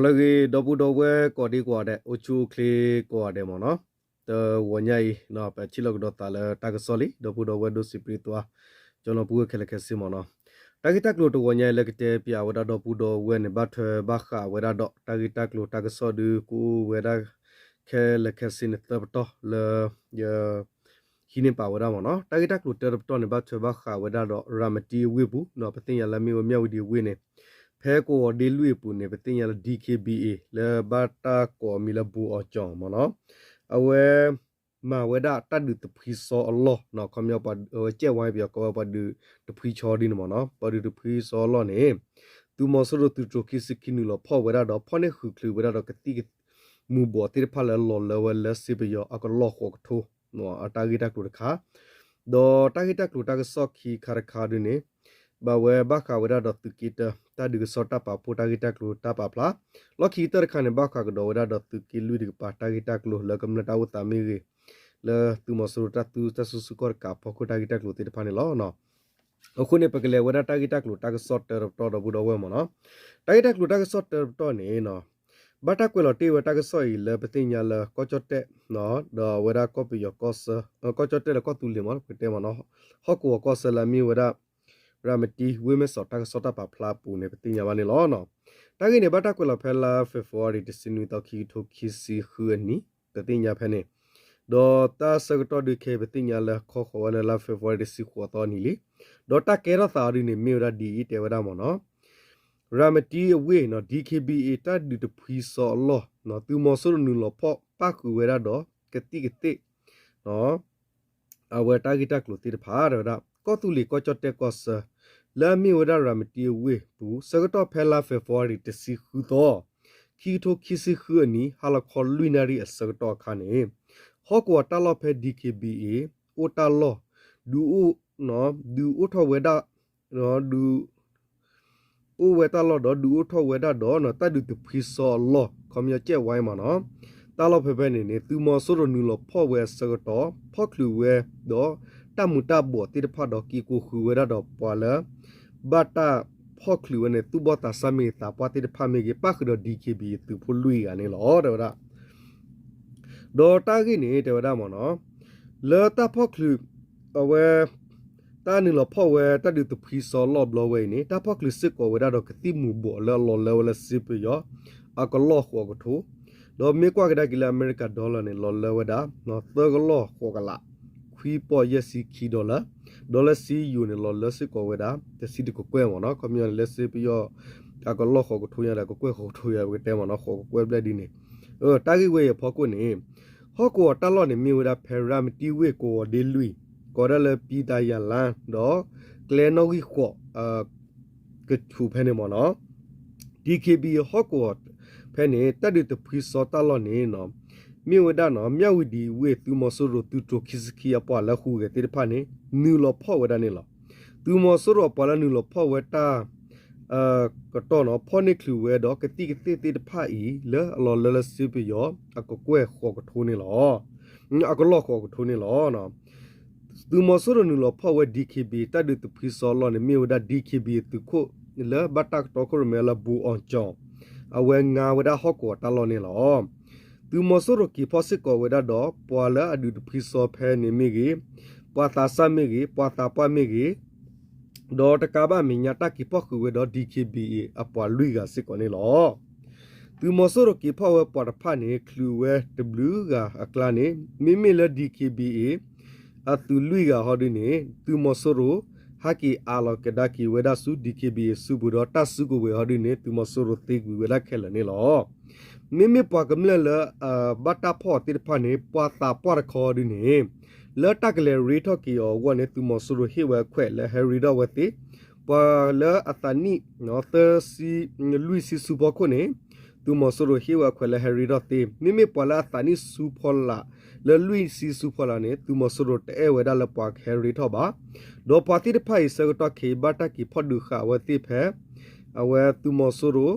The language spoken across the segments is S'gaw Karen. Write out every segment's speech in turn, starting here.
တၢ်ဂ့ၢ် ဒီပုၢ်ဒီဝဲၢ်ကိးဒံကိးဂၤဒဲး အိၣ်ဆူၣ်အိၣ်ချ့ကိးဂၤဒဲးမ့ၢ်နီၤ, တဂီၤညါအံၤ ပထံၣ်လိာ်ကဒီးသးလၢတၢ်ကစီၣ်လံ ဒီပုၢ်ဒီဝဲၢ်ဒိၣ်စံးပြံသွါ ကၠီနီၤပုၢ်ဝဲၢ်ခဲလၢာ်ခဲဆ့မ့ၢ်နီၤ, တၢ်ဂ့ၢ်တၢ်ကျိၤတဂီၤညါအံၤလၢကတဲပၠးဝဲဒၣ်ဒီပုၢ်ဒီဝဲၢ်န့ၣ် ဘၣ်ထွဲဘၣ်ဃးဝဲဒၣ်ဒီး တၢ်ဂ့ၢ်တၢ်ကျိၤတၢ်ကစီၣ်ဒုးကအိၣ်ဝဲဒၣ် ခဲလၢာ်ခဲဆ့န့ၣ် သၢပတီၢ်လၢ ယ ဟံးန့ၢ်ပာ်ဝဲဒၣ်မ့ၢ်နီၤ, တၢ်ဂ့ၢ်တၢ်ကျိၤတၢတပတီၢ်န့ၣ် ဘၣ်ထွဲဘၣ်ဃးဝဲဒၣ်ဒီး ရၤမတံအဝ့ၢ်ပူၤ ပသ့ၣ်ညါလၢမ့ၢ်ဝဲမၠၣ်ဝတံၤအဝ့ၢ်န့ၣ် ဖဲကဝီၤဒ့လွံၢ်အပူၤန့ၣ် ပသ့ၣ်ညါလၢ DKBA လၢဘၣ်တၢ်ကိးအမံၤလၢ ဘူးအီၤကၠီၣ် မ့ၢ်နီၤ, အဝဲ မၤဝဲဒၣ်တၢ်ဒုးတဖှံစီအလီၢ် ခီပညီ အဝဲကဲဝဲပယီၤကိးဝဲ ပှၤဒုးတဖှံစီဒ်န့ၣ်မ့ၢ်နီၤ, ပှၤဒုးတဖှံစီအလီၢ်န့ၣ် သုးမီၤစိရိၤသုးတြိၤခံဆံခံနုာ်လီၤဖီၣ်ဝဲဒၣ်ဒီး ဖီၣ်န့ၢ်ဃုာ်ချုးဝဲဒၣ်ဒီးကသံၣ် မူၤဘှီးသ့ၣ်တဖၣ်လၢလီၤလၢဝဲလၢ စ့ပယီၤအကလီၢ်ဃိးကထိ အတၢ်ဂ့ၢ်တၢ်ကျိၤတခါ, ဒီးတၢ်ဂ့ၢ်တၢ်ကျိၤတၢ်ကစီၣ်ခံခါတခါဒုန့ၣ် ဘၣ်ဝဲဘၣ်ဃးဝဲဒၣ်ဒီးသုးက့တၢ တၢ်ဒုးကစီၣ်တၢ်ပာ်ဖှိၣ်တၢ်ဂ့ၢ်တၢ်ကျိၤတၢ်ပာ်ဖျါ, လီၢ်ခံကတၢၢ်တခါန့ၣ် ဘၣ်ဃးကဒီးဝဲဒၣ်ဒီးသုးက့လွံၢ်တကပၤတၢ်ဂ့ၢ်တၢ်ကျိၤလၢကမျၢၢ်တၢ်အိၣ်သးမ့ၢ်ဂ့ၤ, လၢသုးမီၤစိရိၤတၢ်သူတၢ်စုဆူၣ်ခီၣ်တကးအဖီခိၣ်တၢ်ဂ့ၢ်တၢ်ကျိၤသ့ၣ်တဖၣ်န့ၣ်လီၤ. အဃိန့ၣ် ပကလဲၤဝဲဒၣ်တၢ်ဂ့ၢ်တၢ်ကျိၤတၢ်ကစီၣ်တၢတပတီၢ်ဒီပုၢ်ဒီဝဲၢ်မ့ၢ်နီၤ, တၢ်ဂ့ၢ်တၢ်ကျိၤတၢ်ကစီၣ်တၢတပတီၢ်န့ၣ် ဘၣ်တၢ်ကွဲးလီၤတ့ၢ်ဝဲတၢ်ကစီၣ်အံၤလၢပသ့ၣ်ညါလၢကီၢ်ကၠီၣ်တဲၣ် ဒီးအဝဲဒၣ်ကီၢ်ပယီၤကီၢ်ဆၢ ကီၢ်ကၠီၣ်တဲၣ်လၢကီၢ်သူလ့ၤမ့ၢ်နီၤ ပကတဲမ့ၢ်နီၤ, ဟီၣ်ကဝီၤကီၢ်ဆၢလၢအမ့ၢ်ဝဲဒၣ် ရၤမတံဝ့ၢ်မဲၢ်စီးတၢ်ကစီၣ်တၢ်ပာ်ဖျါအပူၤန့ၣ် ပသ့ၣ်ညါဘၣ်န့ၣ်လီၤ. တၢ်ဂ့ၢ်န့ၣ် ဘၣ်တၢ်ကွဲးလီၤဖဲလါ February တဆံနွံသီ ခံကထိခံဆံဃုအနံၣ် ပသ့ၣ်ညါဖဲန့ၣ်, ဒီးတၢ်ဆၢကတီၢ်ဒုးခဲအံၤ ပသ့ၣ်ညါလၢခီဃီၤဝဲန့ၣ်လါ February တဆံဃိးသီအနံၤလံ, ဒီးတၢ်ကဲထီၣ်သးအီၤဒုန့ၣ် မ့ၢ်ဝဲဒၣ်ဒ်အံၤ တဲဝဲဒၣ်မ့ၢ်နီၤ, ရၤမတံအဝ့ၢ် DKBA တၢ်ဒုးတဖှံစီအလီၢ် သုးမီၤစိရိၤနုာ်လီၤဖီၣ်ပၣ်ဃုာ်ဝဲဒၣ်ဒီး ကသံၣ်ကသ့ၣ် အဝဲတၢ်ဂ့ၢ်တၢ်ကျိၤသ့ၣ်တဖၣ် တဲဝဲဒၣ် ကီၢ်သူလ့ၤကီၢ်ကၠီၣ်တဲၣ်ကီၢ်ဆၢ လၢအမ့ၢ်ဝဲဒၣ်ရၤမတံအဝ့ၢ်ပူၤ ဆၢကတီၢ်ဖဲလါ February တဆံဃုသီ ခံကထိခံဆံဃုအနံၣ် ဟါလီၤခီလွံၢ်နၣ်ရံၣ်အဆၢကတီၢ်အခါန့ၣ် ဟီၣ်ကဝီၤတၢ်လီၢ်ဖဲ DKBA အိၣ်တၢ်လီၢ် ဒုးအိၣ် ဒုးအိၣ်ထီၣ်ဝဲဒၣ် ဒုး အိၣ်ဝဲတၢ်လီၢ်ဒီး ဒုးအိၣ်ထီၣ်ဝဲဒၣ်ဒီး တၢ်ဒုးတဖှံစီအလီၢ် ခီပညီကဲဝဲမ့ၢ်နီၤ, တၢ်လီၢ်ဖဲဖဲန့ၣ်န့ၣ် သုးမီၤစိရိၤနုာ်လီၤဖီၣ်ဝဲအဆၢကတီၢ် ဖီၣ်ချုးဝဲဒီး တၢ်မူၤတၢ်ဘှီးသ့ၣ်တဖၣ်ဒီး က့ၤကိးဃုာ်ဝဲဒၣ်ဒီးပှၤလၢ ဘၣ်တၢ်ဖီၣ်ချုးဝဲန့ၣ် သူၣ်ဘီၣ်သးစၢ်မ့ၢ်ဂ့ၤ သးပှၢ်သ့ၣ်တဖၣ်မ့ၢ်ဂ့ၤ ပၣ်ဃုာ်ဒီး DKBA သုးဖိလွံၢ်ဂၤန့ၣ်လီၤ တဲဝဲဒၣ် ဒီးတၢ်ဂ့ၢ်န့ၣ် တဲဝဲဒၣ်မ့ၢ်နီၤ, လၢတၢ်ဖီၣ်ချုး အဝဲ တၢ်နုာ်လီၤဖီၣ်ဝဲတၢ်ဒုးတဖှံစီအလီၢ်ဘျီဝဲအံၤန့ၣ် တၢ်ဖီၣ်ချုးစ့ၢ်ကီးဝဲဒၣ်ဒီးကသံၣ်မူၤဘှီးလၢအလီၤလၢဝဲလၢစ့ပယီၤ အကလီၢ်ဃိးကထိ, ဒီးမ့ၢ်ကွၢ်ကဒါက့ၤလၢအမဲရကၤ dollar န့ၣ် လီၤလၢဝဲဒၣ် သၢကလီၢ်ဃိးကလး ခွံပီၢ်ယဲၢ်ဆံခံ dollar, dollar စံယိၤန့ၣ် လီၤလၢစ့ၢ်ကီးဝဲဒၣ် တဆံတကကွဲၢ်မ့ၢ်နီၤ, ခီပညီန့ၣ် လၢစ့ပယီၤ အကလီၢ်ဃိးကထိညါဒီး ကကွဲၢ်ဃိးကထိညါ ပကတဲမ့ၢ်နီၤ ဃိးကကွဲၢ်ဘျဲၣ်ဒ်န့ၣ်, တၢ်ဂ့ၢ်ဝဲအံၤအဖီခိၣ်န့ၣ် ဟီၣ်ကဝီၤတၢ်လီၢ်န့ၣ် မ့ၢ်ဝဲဒၣ်ဖဲရၤမတံဝ့ၢ်ကဝီၤဒ့လွံၢ် ကိးဒၣ်လၢပံသးယၤလါ ဒီး ကျဲနီၣ်ဂံၢ်ဃိး ကထူးဖဲန့ၣ်မ့ၢ်နီၤ, DKBA ဟီၣ်ကဝီၤဖဲန့ၣ် တၢ်ဒုးတဖှံစီတၢ်လီၢ်န့ၣ် မ့ၢ်ဝဲဒၣ်နီၤ မၠၣ်ဝတံၤဝ့ၢ် သုးမီၤစိရိၤသုးတြိၤခံဆံခံအပှၤလၢဟူးဂဲၤသ့ၣ်တဖၣ်န့ၣ် နုာ်လီၤဖီၣ်ဝဲဒၣ်န့ၣ်လီၤ. သုးမီၤစိရိၤအပှၤလၢနုာ်လီၤဖီၣ်ဝဲတၢ် ကတီၢ်နီၤ ဖီၣ်န့ၢ်ချုးဝဲဒီးကသံၣ်ကသ့ၣ်သ့ၣ်တဖၣ်အံၤ လၢအလီၤလၢလၢစ့ပယီၤ အကကွဲၢ်ဃိးကထိန့ၣ်လီၤ. အကလီၢ်ဃိးကထိန့ၣ်လီၤ. သုးမီၤစိရိၤနုာ်လီၤဖီၣ်ဝဲ DKBA တၢ်ဒုးတဖှံစီအလီၢ်န့ၣ် မ့ၢ်ဝဲဒၣ် DKBA သုးခိၣ် လၢဘၣ်တၢ်ကတီခိၣ်ရိၣ်မဲလၢ ဘူးအီၤကၠီၣ် အဝဲငါဝဲဒၣ်ဟီၣ်ကဝီၤတၢ်လီၢ်န့ၣ်လီၤ. သုးမီၤစိရိၤက့ၤဖီၣ်စ့ၢ်ကီးဝဲဒၣ်ဒီး ပှၤလၢအဒုးတဖှံစီဖဲန့ၣ်မ့ၢ်ဂ့ၤ, ပှၤသးစၢ်မ့ၢ်ဂ့ၤ, ပှၤသးပှၢ်မ့ၢ်ဂ့ၤ, ဒီးတကးဘၣ်မဲာ်ညါတၢ်က့ၤဖီၣ်ဃုာ်ဝဲဒီး DKBA အပှၤလွံၢ်ဂၤစ့ၢ်ကီးန့ၣ်လီၤ. သုးမီၤစိရိၤက့ၤဖီၣ်ဝဲပှၤတဖၣ်န့ၣ် ချုးဝဲတဘျုးဂၤအကျါန့ၣ် မ့မ့ၢ်လၢ DKBA အသုးလွံၢ်ဂၤဟီဒုန့ၣ် သုးမီၤစိရိၤ ဟဲက့ၤအးလီၤကဒါက့ၤဝဲဒၣ်ဆူ DKBA စုပူၤဒီး တၢ်စုကဝဲၤဟီဒုန့ၣ် သုးမီၤစိရိၤသ့ကွံာ်ဝဲဒၣ်ခဲလၢာ်န့ၣ်လီၤ. မ့မ့ၢ်ပှၤကမျၢၢ်လၢ ဘၣ်တၢ်ဖီၣ်အီၤသ့ၣ်တဖၣ်န့ၣ် ပှၤသးပှၢ်တခီဒုန့ၣ် လၢတၢ်ကလဲၤရ့ထီၣ်က့ၤအီၤအဂီၢ်န့ၣ် သုးမီၤစိရိၤဟ့ၣ်ဝဲအခွဲးလၢဟဲရ့ထီၣ်ဝဲသ့, ပှၤလၢအသးနံၣ် သၢဆံ လွံၢ်ဆံဆူဖီခိၣ်န့ၣ် သုးမီၤစိရိၤဟ့ၣ်ဝဲအခွဲးလၢဟဲရ့ထီၣ်သ့, မ့မ့ၢ်ပှၤလၢအသးနံၣ်ဆူဖီလာ် လၢလွံၢ်ဆံဆူဖီလာ်န့ၣ် သုးမီၤစိရိၤတအဲၣ်ဝဲဒၣ်လၢပှၤကဟဲရ့ထီၣ်ဘၣ်. ဒီးပှၤသ့ၣ်တဖၣ်အံၤဆၢကတီၢ်ခဲအံၤ ဘၣ်တၢ်က့ၤဖီၣ်ဒုးဃာ်အဝဲသ့ၣ်ဖဲ အဝဲသုးမီၤစိရိၤ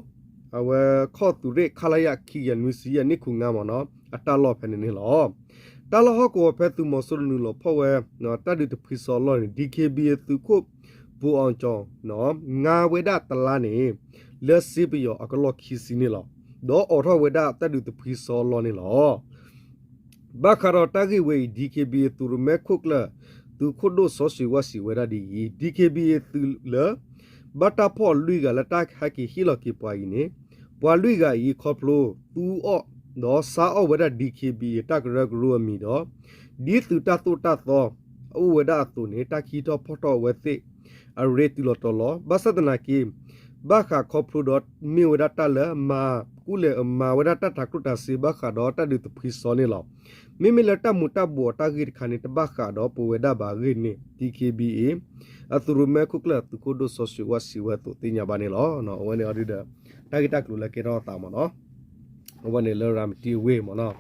အဝဲခီၣ်သုးရ့ၣ် ခလရ ခံကယၤနွံဆံယဲၢ် နံၣ်ခူၣ်ငါမ့ၢ်နီၤ အတၢ်လီၢ်ဖဲန့ၣ်န့ၣ်လီၤ. တၢ်လီၢ်ဟီၣ်ကဝီၤဖဲသုးမီၤစိရိၤနုာ်လီၤဖီၣ်ဝဲ တၢ်ဒုးတဖှံစီအလီၢ်န့ၣ် DKBA သုးခိၣ် ဘူးအီၤကၠီၣ် ငါဝဲဒၣ်တလါန့ၣ် လၢစ့ပယီၤအကလီၢ်ခံဆံန့ၣ်လီၤ. ဒီးအိးထီၣ်ဝဲဒၣ်တၢ်ဒုးသဖှံစီအလီၢ်န့ၣ်လီၤ. ဘၣ်ဃးဒီးတၢ်ဂ့ၢ်ဝဲအံၤ DKBA သုးရိၣ်မဲခိၣ်ကျၢၢ် သုးခိၣ်ဒိၣ်စီၤၡ့ၣ်ဝၣ်စံးဝဲဒၣ်ဒ်အံၤ, DKBA သုးလၢ ဘၣ်တၢ်ဖီၣ်လွံၢ်ဂၤလၢတၢ်ဟဲက့ၤဟ့ၣ်လီၤက့ၤပှၤအံၤန့ၣ်, ပှၤလွံၢ်ဂၤအံၤ ခီဖျိသူအီၣ် ဒီးဆါအီၣ်ဝဲဒၣ် DKBA တၢ်ကရၢကရိအမံၤဒီး ဒ်သုးတၢ်သိၣ်တၢ်သီ အိၣ်ဝဲဒၣ်အသိးန့ၣ် တၢ်ခံးထီၣ်ဖီၣ်ထီၣ်အဝဲသ့ၣ် အရ့တုၤလီၤတီၤလီၤ. ဘၣ်ဆၣ်သနာ်က့ ဘၣ်ဃးခီဖျိဒီးမ့ၢ်ဝဲဒၣ်တၢ်လၢ မၤကူၣ်လဲၤမၤဝဲဒၣ်တၢ်တၤကျိၣ်တၤစ့ဘၣ်ဃးဒီးတၢ်ဒုးသဖှံစီန့ၣ်လီၤ. မ့မ့ၢ်လၢတၢ်မူၤတၢ်ဘှီးတၢ်ဂ့ၢ်တခါန့ၣ် တဘၣ်ဃးဒီးပဝဲဒၣ်ဘၣ်အဂ့ၢ်န့ၣ် DKBA အသုးရိၣ်မဲခိၣ်ကျၢၢ်သုးခိၣ်ဒိၣ်စီၤၡ့ၣ်ဝၣ်စံးဝဲအသိးသ့ၣ်ညါဘၣ်န့ၣ်လီၤ. အဝဲန့ၣ်အီၤဒုဒီး တၢ်ဂ့ၢ်တၢ်ကျိၤလၢကဲထီၣ်အသးမ့ၢ်နီၤ, အဝဲန့ၣ်လၢရၤမတံအဝ့ၢ်မ့ၢ်နီၤ.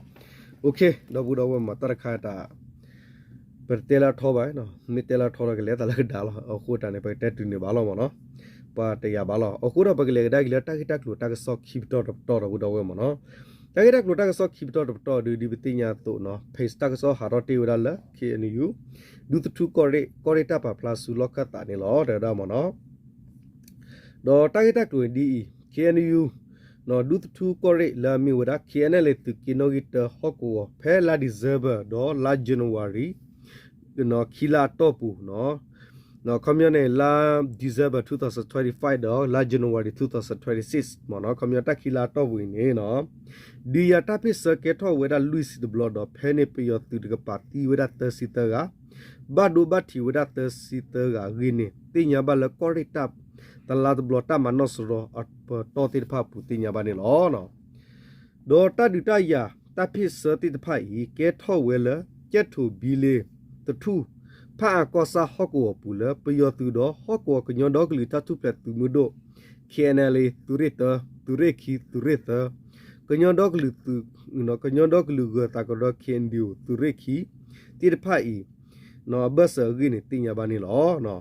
ဒီပုၢ်ဒီဝဲၢ်မ့ၢ် တၢ်တခါတၢ် ပတတဲလၢအထီဘၣ်, မ့ၢ်တဲလၢအထီဒီးကလဲၤသးလၢကဒါလီၤ. အဃိတၢ်န့ၣ် ပကတဲတုၤန့ၢ်ဘၣ်လီၤမ့ၢ်နီၤ, ပှၤတယာ်ဘၣ်လီၤ. အဃိဒီးပကလဲၤကဒါက့ၤလၢ တၢ်ဂ့ၢ်တၢ်ကျိၤတၢ်ကစီၣ်ခံပတီၢ်တပတီၢ် ဒီပုၢ်ဒီဝဲၢ်မ့ၢ်နီၤ. တၢ်ဂ့ၢ်တၢ်ကျိၤတၢ်ကစီၣ်ခံပတီၢ်တပတီၢ်ဒု ဒ်ပသ့ၣ်ညါအသိးနီၤ, ဖ့းတၢ်ကစီၣ်ဟးထီၣ်တ့ၢ်ဝဲဒၣ်လၢ KNU ဒူသထူကီၢ်ရ့ၣ်, ကီၢ်ရ့ၣ်တၢ်ပာ်ဖျါဆူလီၢ်ခၢၣ်သးန့ၣ်လီၤ တဲဝဲဒၣ်မ့ၢ်နီၤ. ဒီးတၢ်ဂ့ၢ်တၢ်ကျိၤဒ်အံၤ, KNU ဒူသထူကီၢ်ရ့ၣ်လၢအမ့ၢ်ဝဲဒၣ် KNLA သုးက့နီၣ်ဂံၢ်တၢဟီၣ်ကဝီၤ ဖဲလါ December ဒီးလါ January ခံလါအတီၢ်ပူၤ, ခီပညီန့ၣ် လါ December twenty twenty-five ဒီးလါ January twenty twenty-six မ့ၢ်နီၤ, ခီပညီတၢ်ခံလါအတီၢ်ပူၤအံၤန့ၣ်နီၤ, ဒုးယၤတၢ်ဖ့ၣ်ဆၢကဲထီၣ်ဝဲဒၣ်လွံၢ်ဆံတဘျီဒီး ဖဲန့ၣ်ပယီၤသုးတကပၤသံဝဲဒၣ်သၢဆံသၢဂၤ, ဘၣ်ဒိဘၣ်ထံးဝဲဒၣ်သၢဆံသၢဂၤအဂ့ၢ်န့ၣ် သ့ၣ်ညါဘၣ်လၢကီၢ်ရ့ၣ်တၢ် တလါတဘျီတၢ်မၤနီၣ်စရီအပတီၢ်သ့ၣ်တဖၣ်အပူၤသ့ၣ်ညါဘၣ်န့ၣ်လီၤ. ဒီးတၢ်ဒုးတၢ်ယၤတၢ်ဖ့ၣ်ဆၢသ့ၣ်တဖၣ်အံၤ ကဲထီၣ်ဝဲလၢ ကၠဲၣ်ထိၣ်ဘံလ့ သထူၣ် ဖၣ်အၣ်ကီၢ်ဆၣ်ဟီၣ်ကဝီၤပူၤလၢ ပယီၤသုးဒီးဟီၣ်ကဝီၤကညီဒီကလုာ်တၢ်ထူၣ်ဖျဲးသုးမုၢ်ဒိၣ် KNLA သုးရ့ၣ်တၢ, သုးရ့ၣ်ခံ, သုးရ့ၣ်သၢ, ကညီဒီကလုာ်သုး, ကညီဒီကလုာ်ဂၢၤသးကဒီး KNDO သုးရ့ၣ်ခံ သ့ၣ်တဖၣ်အံၤ အဘၢၣ်စၢၤအဂ့ၢ်န့ၣ်သ့ၣ်ညါဘၣ်န့ၣ်လီၤ.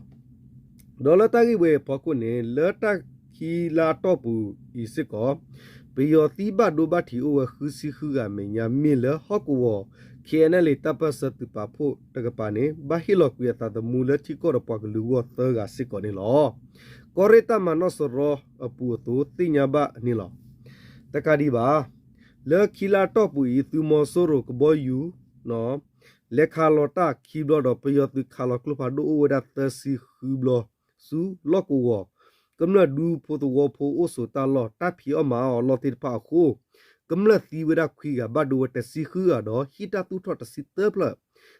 ဒီးလၢတၢ်ဂ့ၢ်ဝဲအဖီခိၣ်န့ၣ် လၢတၢ်ခံလါအတီၢ်ပူၤအံၤစ့ၢ်ကီး ပယီၤသံဘၣ်ဒိဘၣ်ထံးအိၣ်ဝဲဃုဆံဃုဂၤအမဲာ်ညါ မ့ၢ်လၢဟီၣ်ကဝီၤ KNLA တၢ်ပၢၢ်ဆၢသုးပာ်ဖှိၣ်တကပၤန့ၣ် ဘၣ်ဟ့ၣ်လီၤကွံာ်အသးသမူလၢထံကီၢ်ဒီးပှၤကလုာ်အဂီၢ်သၢဂၤစ့ၢ်ကီးန့ၣ်လီၤ. ကီၢ်ရ့ၣ်တၢ်မၤနီၣ်စရီအပူၤအသိးသ့ၣ်ညါဘၣ်န့ၣ်လီၤ. တကးဒံးဘၣ် လၢခံလါအတီၢ်ပူၤအံၤ သုးမီၤစိရိၤကဘီယူၤ လဲၤခးလီၤတၢ်ခံဘျီဒီး ပယီၤသုးခးလီၤကျိဖးဒိၣ်အိၣ်ဝဲဒၣ်သၢဆံဃုဘျီ ဆူလီၢ်ကဝီၤ ကမျၢၢ်ဒူဖိသဝီဖိအိၣ်ဆိးတၢ်လီၢ် တၢ်ဖံးအီၣ်မၤအီၣ်အလီၢ်သ့ၣ်တဖၣ်အဃိ ကမျၢၢ်သံဝဲဒၣ်ခွံဂၤ ဘၣ်ဒိဝဲတဆံဃုဂၤဒီး ဟံၣ်တၢ်သူၣ်ထီၣ်တဆံသၢဖျၢၣ်,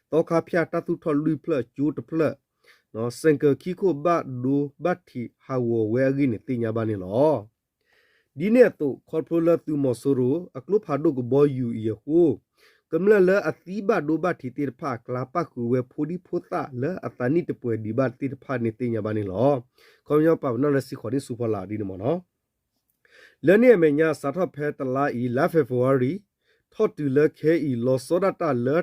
သီခါဖၠၣ်တၢ်သူၣ်ထီၣ်လွံၢ်ဖျၢၣ်, ကၠိတဖျၢၣ်, စဲၣ်ကၢၤခံခိၣ်ဘၣ်ဒိဘၣ်ထံးဟးဂီၤဝဲအဂ့ၢ်န့ၣ်သ့ၣ်ညါဘၣ်န့ၣ်လီၤ. ဒ်န့ၣ်အသိး ခီဖျိလၢသုးမီၤစိရိၤအကျိဖးဒိၣ်ကဘီယူၤအံၤအဃိ ကမျၢၢ်လၢအသံဘၣ်ဒိဘၣ်ထံးသ့ၣ်တဖၣ်အကျါ ပၣ်ဃုာ်ဝဲဖိဒံဖိသၣ်လၢအသးနံၣ်တပှဲၤဒံးဘၣ်သ့ၣ်တဖၣ်န့ၣ်သ့ၣ်ညါဘၣ်န့ၣ်လီၤ. ခီပညီပာ်ပနီၣ်လၢစံဃီၤနံၣ်ဆူဖီလာ်ဒ်န့ၣ်မ့ၢ်နီၤ. လၢန့ၣ်အမဲာ်ညါ စးထီၣ်ဖဲတလါအံၤ လါ February ထီၣ်တုၤလၢခဲအံၤ လီၤဆီဒၣ်တၢ်လၢ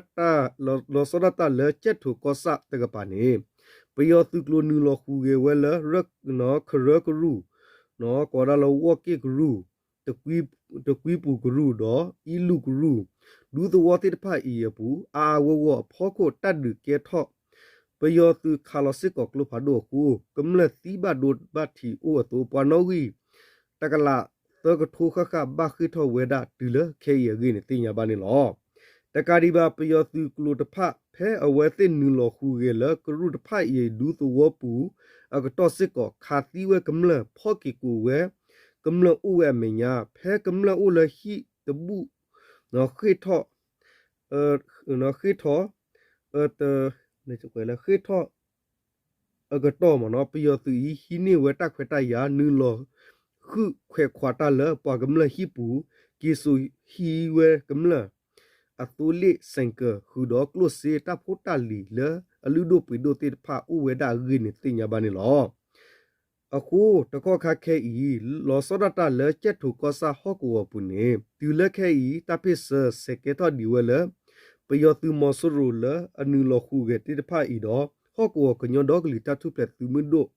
လီၤဆီဒၣ်တၢ်လၢကၠဲၣ်ထိၣ်ကီၢ်ဆၣ်တကပၤန့ၣ် ပယီၤသုးကျိၤနုာ်လီၤဃုာ်ဂဲၤဝဲလၢ ခရၢကရူၢ်, ကိးဒၣ်လၢဝီၢ်က့ၣ်ကရူၢ်, တကွံပူၤကရူၢ်ဒီး အံလူၢ်ကရူၢ် ဒူသဝီသ့ၣ်တဖၣ်အံၤအပူၤ အါအါဂီၢ်ဂီၢ်အဖီခိၣ် တၢ်ဒုးကဲထီၣ် ပယီၤသုးခးလီၤစ့ၢ်ကီးကျိဖးဒိၣ်အဃိ ကမျၢၢ်သံဘၣ်ဒိဘၣ်ထံးအိၣ်အသိး ပှၤနီၣ်ဂံၢ် တကလးသၢကထိဃၣ်ဃၣ် ဘၣ်ဃ့ၢ်ထီၣ်ဝဲဒၣ်တုၤလၢခဲအံၤအဂ့ၢ်န့ၣ် သ့ၣ်ညါဘၣ်န့ၣ်လီၤ. တကးဒံးဘၣ် ပယီၤသုးကျိၤတဖၣ် ဖဲအဝဲသ့ၣ်နုာ်လီၤဃုာ်ဂဲၤလၢကရူၢ်တဖၣ်အံၤ ဒူသဝီပူၤအကတီၢ်စ့ၢ်ကီး ခးသံဝဲကမျၢၢ် ဖီၣ်က့ၤကိးဝဲကမျၢၢ်အိၣ်ဝဲအမဲာ်ညါ ဖဲကမျၢၢ်အိၣ်လၢဟံၣ်တဘူၣ် ဃ့ၢ်ထီၣ် ဃ့ၢ်ထီၣ် ဃ့ၢ်ထီၣ် အကတီၢ်မ့ၢ်နီၤ ပယီၤသုးအံၤ ဟံးန့ၢ်ဝဲတၢ်ခွဲးတၢ်ယာ် နုာ်လီၤဃုာ်ခွဲးခွးတၢ်လၢပှၤကမျၢၢ်ဟံၣ်ပူၤ က့ၤစိာ်ဟံးဝဲကမျၢၢ် အသိလ့ၣ် စဲၣ်ကၢၤ ဃုာ်ဒီးကျိၣ်စ့တၢ်ဖိတၢ်လံၤလၢအလုၢ်ဒိၣ်ပှ့ၤဒိၣ်သ့ၣ်တဖၣ်အိၣ်ဝဲဒၣ်အဂ့ၢ်န့ၣ်သ့ၣ်ညါဘၣ်န့ၣ်လီၤ. အဃိ တကီၢ်ခါခဲအံၤ လီၤဆီဒၣ်တၢ်လၢကၠဲၣ်ထိၣ်ကီၢ်ဆၣ်ဟီၣ်ကဝီၤပူၤန့ၣ် တုၤလၢခဲအံၤ တၢ်ဖ့ၣ်ဆၢဆဲးကဲထီၣ်ဒံးဝဲလၢ ပယီၤသုးမီၤစိရိၤလၢအနုာ်လီၤဃုာ်ဂဲၤသ့ၣ်တဖၣ်အံၤဒီး ဟီၣ်ကဝီၤကညီဒီကလုာ်တၢ်ထူၣ်ဖျဲးသုးမုၢ်ဒိၣ်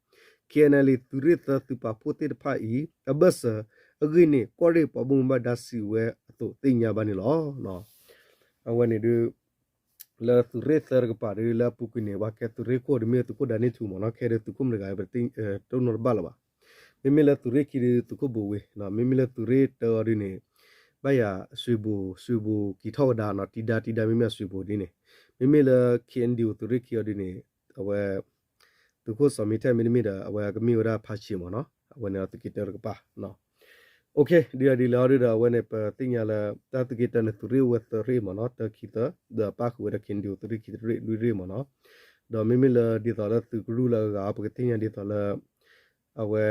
KNLA သုးရ့ၣ်သၢသုးပာ်ဖှိၣ်သ့ၣ်တဖၣ်အံၤ အဘၢၣ်စၢၤအဂ့ၢ်န့ၣ် ကီၢ်ရ့ၣ်ပှၤဘၣ်မူဘၣ်ဒါစံးဝဲအသိးသ့ၣ်ညါဘၣ်န့ၣ်လီၤ. အဝဲန့ၣ်ဒုး လၢသုးရ့ၣ်သၢတကပၤဒုး လၢအပူၤကွံာ်န့ၣ် ပှၤကဲသုးရ့ၣ်ခိၣ်ဒုး မ့ၢ်သုးခိၣ်ဒၤန့ၣ်ထူမ့ၢ်နီၤ ခဲဒုးသုးခိၣ်မတဂၤ ပတတိၢ်နီတဘၣ်လၢၤဘၣ်. မ့မ့ၢ်လၢသုးရ့ၣ်ခံဒုး သုးခိၣ်ဘိဝ့ မ့မ့ၢ်လၢသုးရ့ၣ်တၢအီၤဒုးန့ၣ် ဘၣ်ယၤ စွ့ၤဘူၤ စွ့ၤဘူၤက့ၤထီၣ်ဝဲဒၣ်နီၤ တံဒါတံဒါ မ့မ့ၢ်အစွ့ၤဘူၤဒ်န့ၣ် မ့မ့ၢ်လၢ KNDO သုးရ့ၣ်ခံအီၤဒ်န့ၣ် အဝဲ သုးခိၣ်စီၤမံထၢၣ်မ့တမ့ၢ်ဒီး အဝဲကမ့ၢ်ဝဲဒၣ်ဖါဆံးမ့ၢ်နီၤ အဝဲန့ၣ်သုးက့တၢတကပၤ ဒ်လဲၣ်ဒ်လဲၣ်အီၤဒ်ဒီး အဝဲန့ၣ် ပသ့ၣ်ညါလၢ တၢ်သုးက့တၢန့ၣ် သုးရ့ၣ်အိၣ်ဝဲသၢရ့ၣ်မ့ၢ်နီၤ တၢခံသၢ ဒီးပၣ်ဃုာ်ဝဲဒီး KNDO သုးရ့ၣ်ခံတရ့ၣ်လွံၢ်ရ့ၣ်မ့ၢ်နီၤ ဒီးမ့မ့ၢ်လၢဒ်သိးလၢသုးကရူၢ်လၢအဂၤ ပကသ့ၣ်ညါဒ်သိးလၢ အဝဲ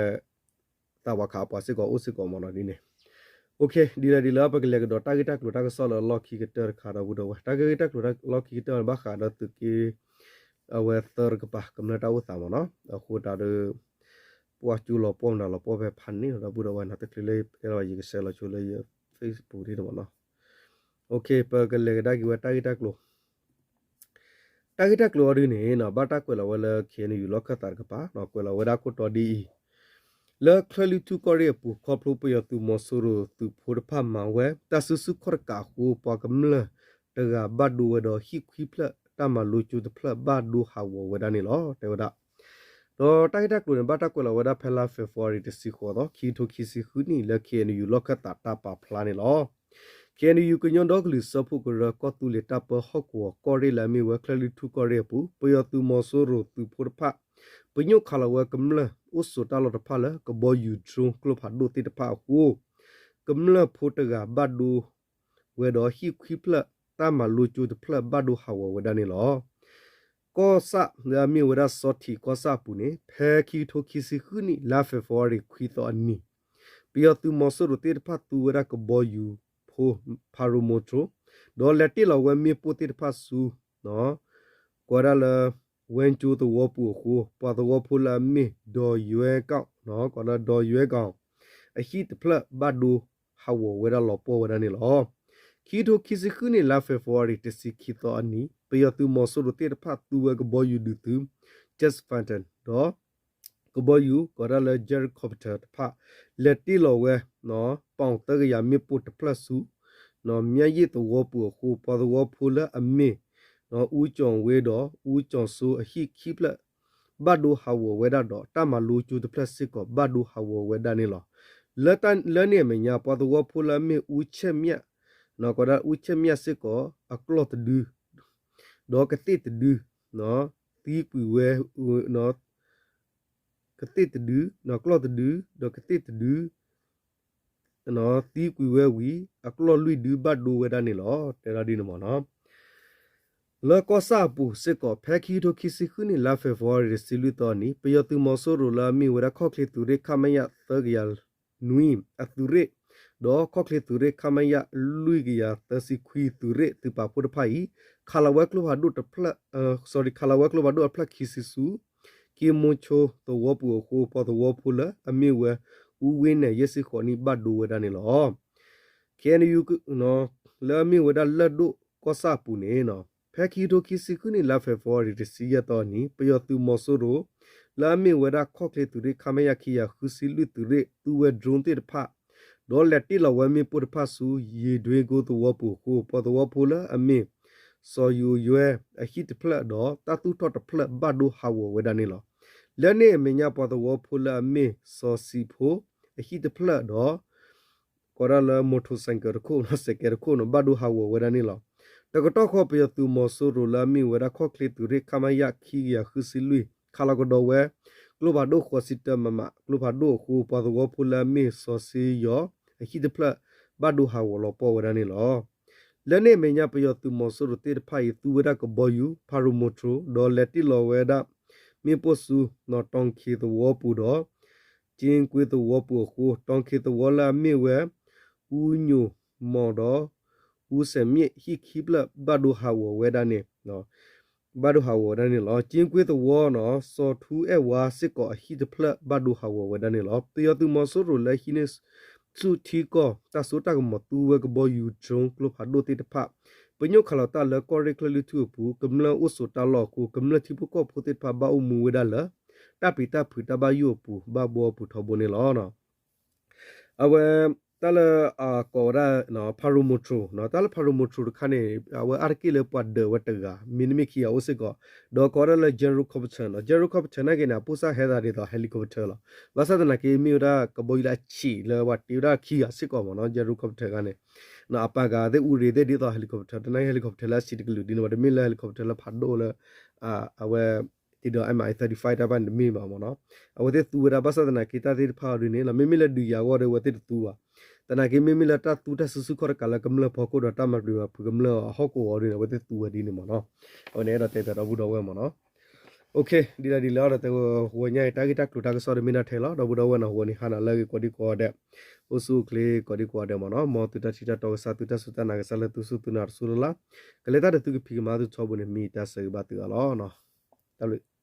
သးဝးခးအပှၤစ့ၢ်ကီးအိၣ်စ့ၢ်ကီးမ့ၢ်နီၤဒ်န့ၣ် ဒ်လဲၣ်ဒ်လဲၣ် ပကလဲၤကဒီးတၢ်ဂ့ၢ်တၢ်ကျိၤတၢ်ကစီၣ်လၢအလီၢ်ခံကတၢၢ်တခါဒီပုၢ်ဒီဝဲၢ် တၢ်ဂ့ၢ်တၢ်ကျိၤလီၢ်ခံကတၢၢ်ဘၣ်ဃးဒီးသုးက့ အဝဲသၢတကပၤ ကမျၢၢ်တၢ်အိၣ်သးမ့ၢ်နီၤ အဃိသတးဒီး ပှၤကၠိလီၤပှီၢ်မနုၤလီၤပှီၢ်ဖဲဖးန့ၣ်လီၤဒီပုၢ်ဒီဝဲၢ်နီၤ တချုးလၢယတဲလီၤ ယကဆဲးလီၤဆိလၢယ Facebook ဒ်န့ၣ်မ့ၢ်နီၤ ပကလဲၤကဒါက့ၤဝဲတၢ်ဂ့ၢ်တၢ်ကျိၤ တၢ်ဂ့ၢ်တၢ်ကျိၤအီၤဒ်န့ၣ် ဘၣ်တၢ်ကွဲးလီၤဝဲလၢ KNU လီၢ်ခၢၣ်သးတကပၤ ကွဲးလီၤဝဲဒၣ်ခိၣ်တီဒ်အံၤ လၢချၢၣ်လွံၢ်ထူၣ်ကီၢ်ရ့ၣ်အပူၤ ခီဖျိပယီၤသုးမီၤစိရိၤသုးဖိတဖၣ်မၤဝဲ တၢ်စုဆူၣ်ခီၣ်တကးအဃိ ပှၤကမျၢၢ်တဂၤဘၣ်ဒိဝဲဒီးဟံၣ်ခွံဖျၢၣ် တၢ်မၤလိကၠိတဖျၢၣ်ဘၣ်ဒိဟးဂီၤဝဲဒၣ်န့ၣ်လီၤ တဲဝဲဒၣ် ဒီးတၢ်ဂ့ၢ်တၢ်ကျိၤန့ၣ် ဘၣ်တၢ်ကွဲးလီၤဝဲဒၣ်ဖဲလါ February တဆံဃိးသီ ခံကထိခံဆံဃုနံၣ် လၢ KNU လီၢ်ခၢၣ်သးတၢ်ပာ်ဖျါန့ၣ်လီၤ KNU ကညီဒီကလုာ်စၢဖှိၣ်ကရၢ ကီၢ်သူလ့ၤတၢ်ပၢဟီၣ်ကဝီၤကီၢ်ရ့ၣ်လၢအမ့ၢ်ဝဲချၢၣ်လွံၢ်ထူၣ်ကီၢ်ရ့ၣ်အပူၤ ပယီၤသုးမီၤစိရိၤသုးဖိတဖၣ် ပညိၣ်ခးလီၤဝဲကမျၢၢ်အိၣ်ဆိးတၢ်လီၢ်တဖၣ်လၢကဘီယူၤ drone ကျိဖးဒိၣ်သ့ၣ်တဖၣ်အဃိ ကမျၢၢ်ဖိတဂၤဘၣ်ဒိဝဲဒီးဟံၣ်ခွံဖျၢၣ် တၢ်မၤလိကၠိတဖျၢၣ်ဘၣ်ဒိဟးဂီၤဝဲဒၣ်န့ၣ်လီၤ ကီၢ်ဆၣ်လၢအမ့ၢ်ဝဲဒၣ်စီၤထံးကီၢ်ဆၣ်အပူၤန့ၣ် ဖဲခံကထိခံဆံဃုနံၣ် လါ February ခွံသီအနံၤ ပယီၤသုးမီၤစိရိၤသ့ၣ်တဖၣ်သူဝဲဒၣ်ကဘီယူၤဖိ paramotor ဒီးလဲၤတ့ၢ်လီၤဝဲမ့ၣ်ပိၢ်သ့ၣ်တဖၣ်ဆူ ကိးဝဲဒၣ်လၢ ဝဲကၠိသဝီပူၤအဃိ ပှၤသဝီဖိလၢအမ့ၢ် ဒီးယွဲကီၢ် ကိးလၢဒီးယွဲကီၢ် အဟံၣ်တဖျၢၣ်ဘၣ်ဒိဟးဂီၤဝဲဒၣ်လီၤပှီၢ်ဝဲဒၣ်န့ၣ်လီၤ. ခံကထိခံဆံဃုနံၣ် လါ February တဆံခံသီအနံၤ ပယီၤသုးမီၤစိရိၤသ့ၣ်တဖၣ်သူဝဲကဘီယူၤဒုးသုး jet fighter ဒီး ကဘီယူၤ ကိးဒၣ်လၢ gyrocopter တဖၣ် လဲၤတ့ၢ်လီၤဝဲ ပီၣ်သၢကယၤမ့ၣ်ပိၢ်တဖျၢၣ်ဆူ မၠၣ်ယ့ၣ်သဝီပူၤအဃိ ပှၤသဝီဖိလၢအမ့ၢ် အူကၠီၣ်ဝ့ဒီး အူကၠီၣ်စိအဟံၣ်ခံဖျၢၣ် ဘၣ်ဒိဟးဂီၤဝဲဒၣ်ဒီး တၢ်မၤလိကၠိတဖျၢၣ်စ့ၢ်ကီးဘၣ်ဒိဟးဂီၤဝဲဒၣ်န့ၣ်လီၤ. လၢန့ၣ်အမဲာ်ညါ ပှၤသဝီဖိလၢအမ့ၢ်အူဆဲၣ်မျၢ် ကိးဒၣ်အူဆဲၣ်မျၢ်စ့ၢ်ကီး အကျီၢ်တဒု ဒီးကသ့ၣ်တဒု သံကွံာ်ဝဲ ကသ့ၣ်တဒု ကျီၢ်တဒု ဒီးကသ့ၣ်တဒု သံကွံာ်ဝဲဝံၤ အကျီၢ်လွံၢ်ဒုဘၣ်ဒိဝဲဒၣ်န့ၣ်လီၤ. တဲဒၣ်ဒ်န့ၣ်မ့ၢ်နီၤ လၢကီၢ်ဆၣ်အပူၤစ့ၢ်ကီး ဖဲခံကထိခံဆံဃုနံၣ် လါ February တဆံလွံၢ်သီအနံၤ ပယီၤသုးမီၤစိရိၤလၢအမ့ၢ်ဝဲဒၣ်ခီၣ်ချ့သုးရ့ၣ် ခမရ သၢကယၤနွံ အသုးရ့ၣ် ဒီးခီၣ်ချ့သုးရ့ၣ် ခမရ လွံၢ်ကယၤသၢဆံခွံ သုးရ့ၣ်သုးပာ်ဖှိၣ်တဖၣ်အံၤ ခးလီၤဝဲကျိဖးဒိၣ်တဖျၢၣ် sorry ခးလီၤဝဲကျိဖးဒိၣ်အဖျၢၣ်ခံဆံဆူ က့မိဆိသဝီပူၤအဃိ ပှၤသဝီဖိလၢအမ့ၢ်ဝဲ အူဝ့နဲၣ် ယဲၢ်ဆံဃိးနံၣ် ဘၣ်ဒိဝဲဒၣ်န့ၣ်လီၤ. ခဲအံၤ လၢအမ့ၢ်ဝဲဒၣ်လၢၢ်ဒိၣ်ကီၢ်ဆၣ်အပူၤန့ၣ် ဖဲခံကထိခံဆံဃုနံၣ် လါ February တဆံယဲၢ်သီအနံၤ ပယီၤသုးမီၤစိရိၤ လၢအမ့ၢ်ဝဲဒၣ်ခီၣ်ချ့သုးရ့ၣ် ခမရ ခံကယၤဃုဆံလွံၢ် သုးရ့ၣ် သူဝဲ drone သ့ၣ်တဖၣ် ဒီးလဲၤတ့ၢ်လီၤဝဲမ့ၣ်ပိၢ်တဖၣ်ဆူ ယ့ၣ်ဒွ့ကိသဝီပူၤအဃိ ပှၤသဝီဖိလၢအမ့ၢ် စီၤယိၤယွဲ အဟံၣ်တဖျၢၣ်ဒီး တၢ်သူၣ်ထီၣ်တဖျၢၣ်ဘၣ်ဒိဟးဂီၤဝဲဒၣ်န့ၣ်လီၤ. လၢန့ၣ်အမဲာ်ညါ ပှၤသဝီဖိလၢအမ့ၢ်စီၤစံးဖိ အဟံၣ်တဖျၢၣ်ဒီး ကိးဒၣ်လၢ motorcycle တခိၣ် စဲးကဲတခိၣ်န့ၣ် ဘၣ်ဒိဟးဂီၤဝဲဒၣ်န့ၣ်လီၤ. တကတီၢ်ဃီ ပယီၤသုးမီၤစိရိၤလၢအမ့ၢ်ဝဲဒၣ်ခီၣ်ချ့သုးရ့ၣ် ခမရ ခံကယၤဃုဆံလွံၢ် ခးလီၤကဒီးဝဲ ကျိဖးဒိၣ်ဃိးဆံတၢ မမ ကျိဖးဒိၣ်အဃိ ပှၤသဝီဖိလၢအမ့ၢ်စီၤစ့ယီၤ အဟံၣ်တဖျၢၣ် ဘၣ်ဒိဟးဂီၤလီၤပှီၢ်ဝဲဒၣ်န့ၣ်လီၤ. လၢန့ၣ်အမဲာ်ညါ ပယီၤသုးမီၤစိရိၤသ့ၣ်တဖၣ်အံၤ သူဝဲဒၣ်ကဘီယူၤ paramotor ဒီးလဲၤတ့ၢ်လီၤဝဲဒၣ် မ့ၣ်ပိၢ်ဆူ နီၣ်တီၣ်ခ့သဝီပူၤဒီး ကၠ့ကွ့သဝီပူၤအဃိ တီၣ်ခ့သဝီလၢအမ့ၢ်ဝဲ အူညိၣ်မီၣ်ဒီး အူစဲးမ့ၣ် ဟံၣ်ခံဖျၢၣ် ဘၣ်ဒိဟးဂီၤဝဲဒၣ်န့ၣ် ဘၣ်ဒိဟးဂီၤဝဲဒၣ်န့ၣ်လီၤ. ကၠ့ကွ့သဝီနီၤ စီၤထူအဲၣ်ဝါစ့ၢ်ကီးအဟံၣ်တဖျၢၣ် ဘၣ်ဒိဟးဂီၤဝဲဒၣ်န့ၣ်လီၤ. ပယီၤသုးမီၤစိရိၤလၢဟံးန့ၢ်ဆူၣ်ထံကီၢ် တၢ်စိတၢ်ကမီၤသူဝဲကဘီယူၤ drone ကျိဖးဒိၣ်သ့ၣ်တဖၣ် ပညိၣ်ခးလီၤတၢ်လၢကီၢ်ရ့ၣ်ချၢၣ်လွံၢ်ထူၣ်အပူၤ ကမျၢၢ်အိၣ်ဆိးတၢ်လီၢ်အဃိ ကမျၢၢ်ထံဖိကီၢ်ဖိသ့ၣ်တဖၣ် ဘၣ်အိၣ်မူဝဲဒၣ်လၢ တၢ်ပျံၤတၢ်ဖုးတၢ်ဘၣ်ယိၣ်အပူၤ ဘၣ်ဘှီအပူၤထီဘိန့ၣ်လီၤ. အဝဲ တၢ်လၢ ကိးဝဲဒၣ် paramotor တၢ်လၢ paramotor တခါန့ၣ် အဝဲအါတက့ၢ်လၢပှၤဒၢးဝဲတဂၤ မ့တမ့ၢ်ခံဂၤအိၣ်စ့ၢ်ကီး, ဒီးကိးဝဲဒၣ်လၢ general carpenter နီၤ. General carpenter နာ်က့န့ၣ် အပိၢ်စၢ်ဟဲသးဒ်သိး helicopter လီၤ. ဘၣ်ဆၣ်သနာ်က့ မ့ၢ်ဝဲဒၣ်ကဘီယူၤလၢအဆံးလၢပှၤတ့ဝဲဒၣ်ခံဂၤစ့ၢ်ကီးမ့ၢ်နီၤ general carpenter တခါန့ၣ် အပာ်ကၤသ့ၣ်အူရ့ၤသ့ၣ်ဒ်သိး helicopter တနာ်က့ helicopter လၢအဆံးတကလုာ်ဒ်န့ၣ် ပှၤတမ့ၢ်လၢ helicopter လၢဖးဒိၣ်လၢ အဝဲ ဒ်သိး Mi thirty-five တၢ်ဘၣ်န့ၣ်တမ့ၢ်ဘၣ်မ့ၢ်နီၤ. အဝဲသ့ၣ်သူဝဲဒၣ် ဘၣ်ဆၣ်သနာ်က့ တၢ်သ့ၣ်တဖၣ်အီၤဒ်န့ၣ်လီၤ မ့မ့ၢ်လၢဒုးယၤအဂီၢ်ဒီး အဝဲသ့ၣ်တသူဘၣ်. သနာ်က့ မ့မ့ၢ်လၢတၢ်သူတၢ်စုဆူၣ်ခီၣ်တကးလၢကမျၢၢ်ဖီခိၣ်ဒီးတၢ်မၤပျံၤမၤဖုးကမျၢၢ်အဟီၣ်ကဝီၤအီၤဒ်န့ၣ် အဝဲသ့ၣ်သူဝဲဒ်န့ၣ်မ့ၢ်နီၤ. အဝဲန့ၣ်အဲၣ်ဒိးတဲပၠးဒီပုၢ်ဒီဝဲၢ်မ့ၢ်နီၤ. ဒ်လဲၣ်ဒ်လဲၣ် အဝဲသ့ၣ်ဝဲညါအံၤ တၢ်ဂ့ၢ်တၢ်ကျိၤတၢ်ကစီၣ်တမ့ၢ်ဒၣ်ထဲလီၤ ဒီပုၢ်ဒီဝဲၢ်နီၤ အဝဲန့ၣ်ဟါနၤလၢအဂ့ၤကိးဒံကိးဂၤဒဲး, အိၣ်ဆူၣ်အိၣ်ချ့ကိးဒံကိးဂၤဒဲးမ့ၢ်နီၤ. မ်သုတၢ်ထံၣ်တၢ်တီကစၢ် သုတၢ်စူၢ်တၢ်နာ်ကစၢ်လၢသုစူၢ်သုနာ်တစူၢ်လၢ်လၢ်, ကလဲၤတၢ်ဒီးသုကဖံးကမၤသုထီဘိန့ၣ် မ့ၢ်တၢ်ဆၢဂ့ၤဘၣ်သုအါလီၤ. တၢ်ဘျုး